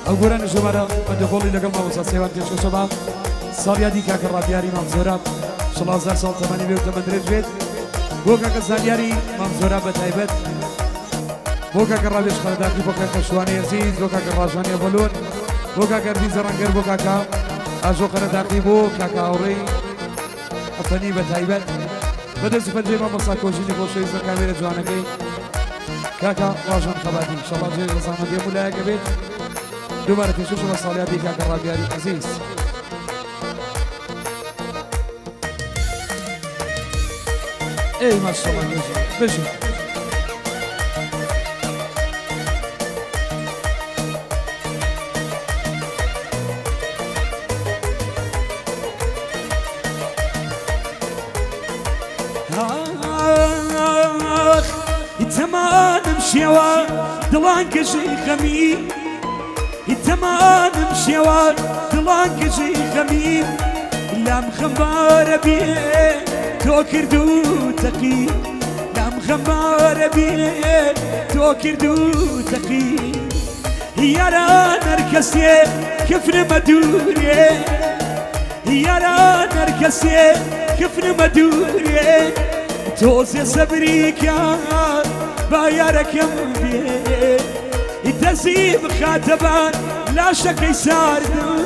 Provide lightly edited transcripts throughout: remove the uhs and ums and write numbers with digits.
ئەو گۆرانی ژمارە بە دەهۆڵی لەگەڵ مامۆستا سێوان پێشکەشە بە ساڵیادی کاکە ڕابیاری مام زۆراب شڵازار ساڵ تەمەنی بێ و تەمەن درێژ بێت بۆ کاکە زانیاری مام زۆراب بە تایبەت بۆ کاکە ڕاوێژ خەرداقی بۆ کاکە شوانی ئەزیز بۆ کاکە ڕاژانی بەلۆن بۆ کاکە ئەرڤین زەڕەنگەر بۆ کاکە ئاژۆ قەرەداقی بۆ کاکە هاوڕێی ئەفەنی بە تایبەت بە دەست و پەنجەی مامۆستا کۆژینی خۆشەویست بە کامێرە جوانەکەی کاکە ڕاژان خەباتی ئینشەڵا جێی ڕەزامەندی هەموو لایەکە بێت دووبارە پێشکەش بە ساڵیادی کاکە ڕابیاری عەزیز. ئەی ماشەڵا بژی بژی. ئاخ تەمانم شێوە دڵان کەژی خەمی تەمانم شێوە دڵان کەژی خەمی لام خەمبارە بێ تۆ کرد و تەقی لام خەمبارە بێ تۆ کرد و تەقی یاران هەرکەسێ کفرمە دوورێ یاران هەرکەسێ کفرمە دوورێ تۆزێ سەبری کە با یارەکەم بێ دەزی بخاتەبان لاشەکەی ساردم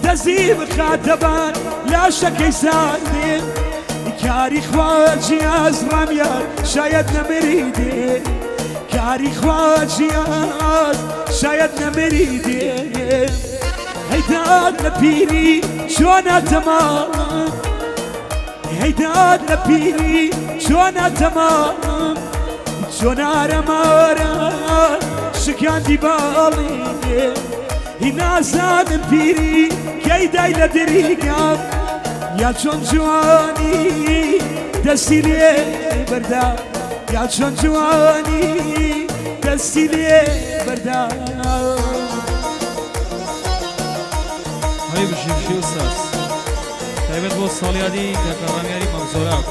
دەزی بخاتەبان لاشەکەی ساردم کاری خوا جیاز ڕامیار شاید نەمری دێ کاری خوا جیاز شاید نەمری دێ هەیداد لە پیری چۆنە تەمام هەیداد لە پیری چۆنە تەمام چۆن ئارەمارە شکاندی باڵی هی نازانم پیری کەی دای لە دریگام یا چۆن جوانی دەستی لێ بەردا یا چۆن جوانی دەستی لێ بەردا. هەی بژی بژی ئوستاز تایبەت بۆ ساڵیادی کاکە ڕامیاری مام زۆراب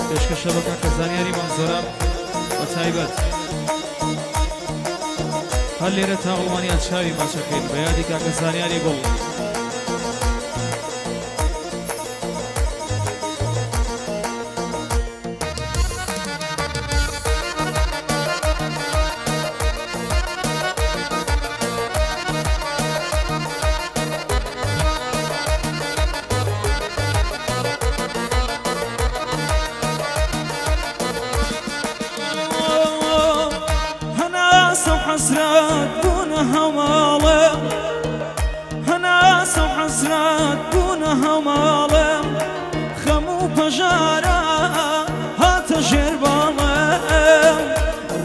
پێشکەشە بە کاکە زانیاری مام زۆراب بە تایبەت هەر لێرە تا ئەڵمانیا چاوی ماچەکەین بە یادی کاکە زانیاری گوڵ. هەناسە و حەسرەت بوونە هەواڵێ هەناسە و حەسرەت بوونە هەواڵێ خەم و پەژارە هاتە ژێر باڵێ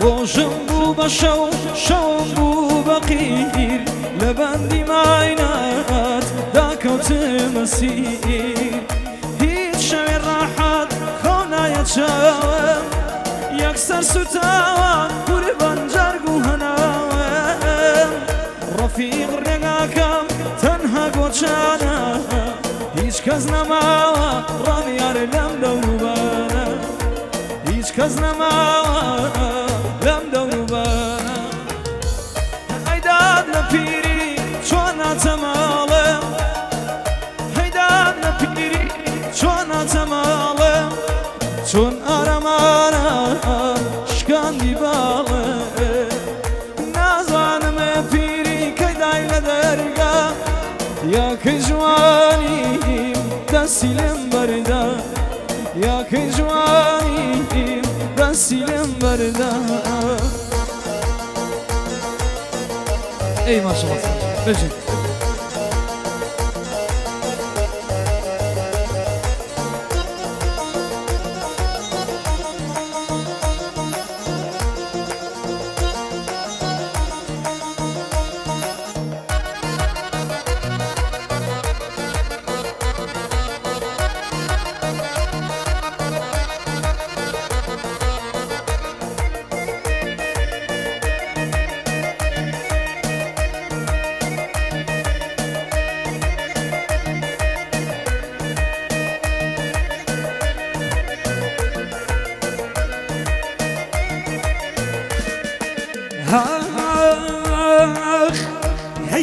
ڕۆژم بوو بە شەو شەوم بوو بە قیر لە بەندی ماینات داکەوتمە سیر هیچ شەوێ ڕاحەت خەو نایە چاوم یەکسەر سوتاوە قوربان جەرگ و هەناوم ڕەفیق ڕێگاکەم تەنها گۆچانە هیچ کەس نەماوە ڕامیار لەم دەوروبەرە هیچ کەس نەماوە لەم دەوروبەرە ئەی داد لە پیری چۆن ناچە ماڵم هەی داد لە پیری چۆن ناچە ماڵم چۆن ئارەمانە شکاندی باڵێ نازانم پیری کەی دای لە دەرگا یا کەی جوانیم دەستی لێم بەردا یا کەی جوانیم دەستی لێم بەردا. ئەی ماشەڵا بژی.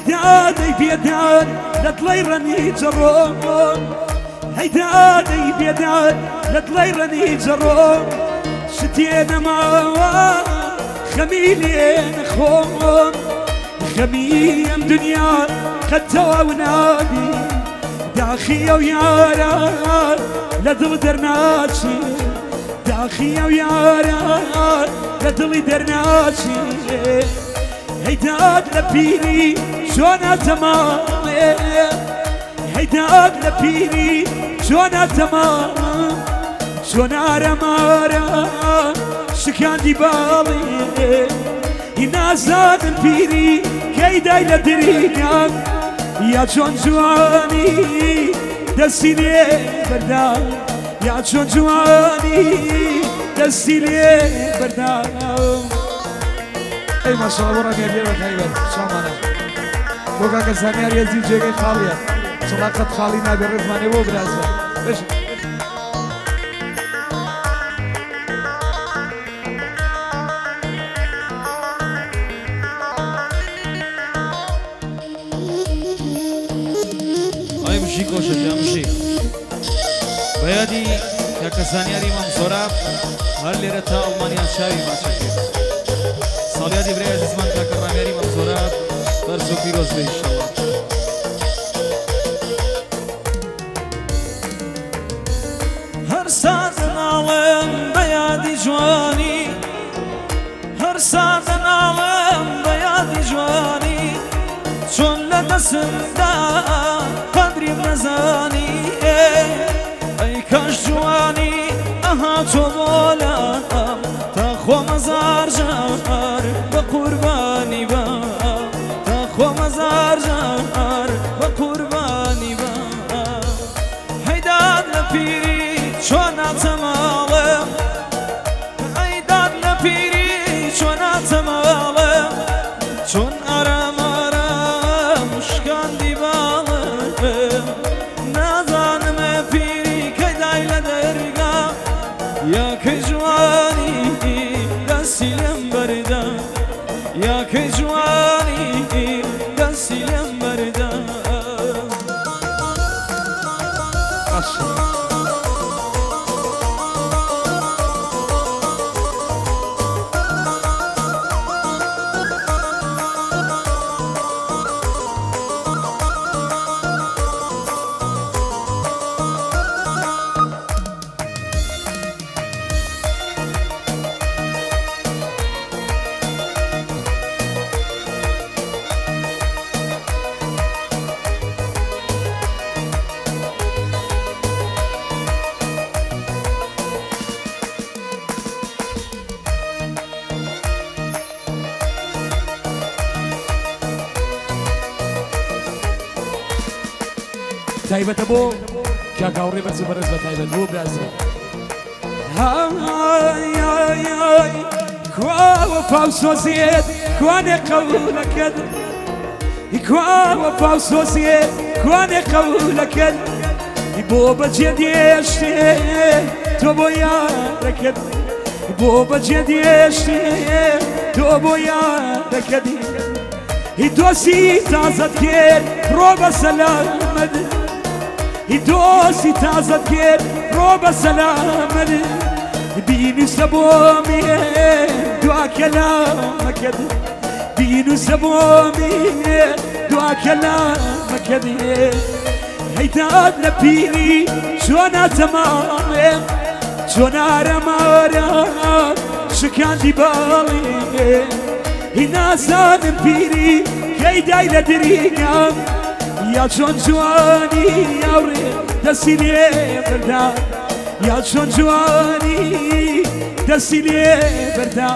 دادەی بێداد لە دڵی ڕەنی جەڕۆ، هەی دادەی بێداد لە دڵی ڕەنی جەڕۆ، شتێ نەماوە خەمی لێ نەخۆم، خەمی ئەم دنیا قەت تەواو نابی، داخی ئەو یارە لە دڵ دەرناچی، داخی ئەو یارە لە دڵی دەرناچی. هەی داد لە پیری چۆنە تەماڵێ، هەی داد لە پیری چۆنە تەماڵ، چۆن ئارەمارە شکاندی باڵێ، نازانم پیری کەی دای لە دریگان، یا چۆن جوانی دەستی لێ بەردا، یا چۆن جوانی دەستی لێ بەردا. ئەی ماشاءاللە بۆ ڕەنگە بێ بە تایبەت چاومانە بۆ کاکە زانیار یەزی جێگەی خاڵیە چڵا قەت خاڵی نابێ ڕێزمانێ بۆ برازە بژی. ئای بژی کۆشە گیان بژی. بە یادی کاکە زانیاری مام زۆراب هەر لێرە تا ئەڵمانیا چاوی ماچەکرد. ساڵیادی برای ئەزیزمان کاکە ڕامیاری مام زۆراب بەرز و پیرۆز بێ ئیشەڵڵا. هەر ساتە ناڵێم بە یادی جوانی، هەر ساتە ناڵێم بە یادی جوانی، چۆن لە دەستم دا قەدریم نەزانی، ئەی کاش جوانی ئەها تۆ بۆ لام، تا خۆم هەزار جار بە قوربانی بام، تا خۆم هەزار جار بە قوربانی بام. هەی داد لە پیری چۆن ناچە ماڵم، ئەی داد لە پیری چۆن ناچە ماڵم، چۆن ئارام ئارام شکاندی باڵم، نازانم پیری کەی دای لە دەرگا، یا کەی جوانی دەستی لێم بەردا، یا کەی جوانی دەستی لێم بەردا. ماشاءاللە. تایبەتە بۆ کاک هاوڕێ بەرز و بەڕێز بە تایبەت بۆ برازە. های کوا وەفا و سۆزیت کوانێ قەولەکەت، کوا وەفا و سۆزیت کوانێ قەولەکەت، بۆ بەجێ دێشتێ تۆ بۆ یارەکەت، بۆ بەجێ دێشتێ تۆ بۆ یارەکەت، هی دۆستی تازەت کرد ڕۆ بە سەلامەت، هی دۆستی تازەت کرد ڕۆ بە سەلامەت، بینووسە بۆ مێ دوا کەلامەکەت، بینووسە بۆ مێ دوا کەلامەکەت. هەی داد لە پیری چۆنە تەمامێ، چۆن ئارەمارە شکاندی باڵێ، هی نازانم پیری کەی دای لە دریگام، یا چۆن جوانی یاوڕێ دەستی لێ بەردا، یا چۆن جوانی دەستی لێ بەردا.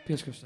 پێشکەشتان.